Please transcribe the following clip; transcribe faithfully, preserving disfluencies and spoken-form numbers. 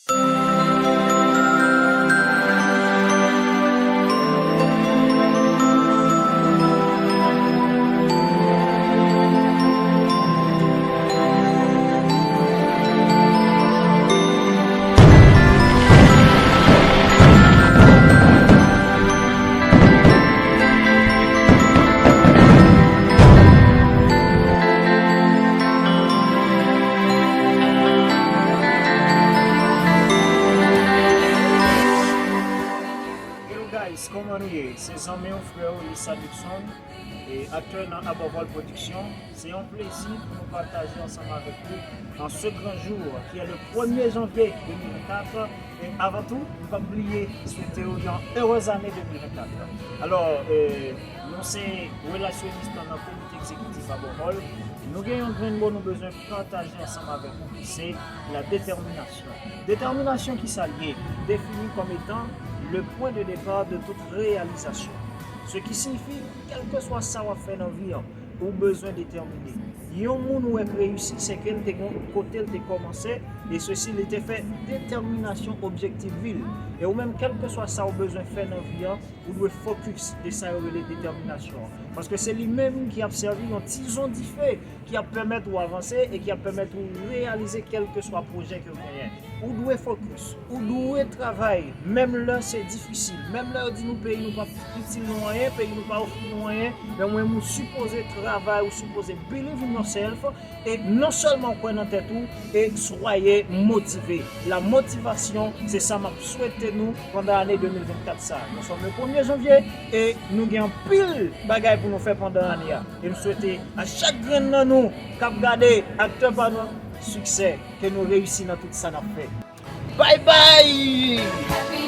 Hello guys, kòman nou ye? Se zanmi w, frè w, Lisa Dixon, e aktè nan Above All Production. Se yon plezi pou nou pataje ansanm avèk ou an ce grand jour qui est le premier janvier deux mille vingt-quatre. E avan tou, nou p ap bliye swete w yon erez ane deux mille vingt-quatre. Alò, e, nou se relasyonis nan komite egzekitif Above All. Nou gen yon grenn mo nou bezwen pataje ansanm avèk ou, se la détermination. Détermination, ki sa l ye? Defini kòm etan le point de départ de toute réalisation. Ce qui signifie, kèlkeswa sa w ap fè nan vi an, ou bezwen detèmine. Yon moun ou wè k reyisi, se ke l te gen kote l te kòmanse, e sesi li te fè detèminasyon objektif vi l. E ou menm, kèlkeswa sa w bezwen fè nan vi an, ou dwe fokis, e sa yo rele detèminasyon an. Paske se li menm ki ap sèvi yon tizon dife ki ap pèmèt ou avanse e ki ap pèmèt ou reyalize kèlkeswa pwojè ke w genyen. Ou dwe fokis, ou dwe travay, menm lè se difisil, menm lè yo di nou peyi nou p ap itil nou anyen, peyi nou pa ofri nou anyen, men ou menm ou sipoze travay, ou sipoze believe in yourself, e non sèlman kwè nan tèt ou, e swaye motive. La motivasyon, se sa m ap swete nou pandan ane de mil vennkat sa. Nou sòm le premye janvye, e nou gen anpil bagay pou nou fè pandan ane a. E m swete a chak grenn nan nou k ap gade Aktè pa nou, siksè, ke nou reyisi nan tout sa n ap fè. Bye bye!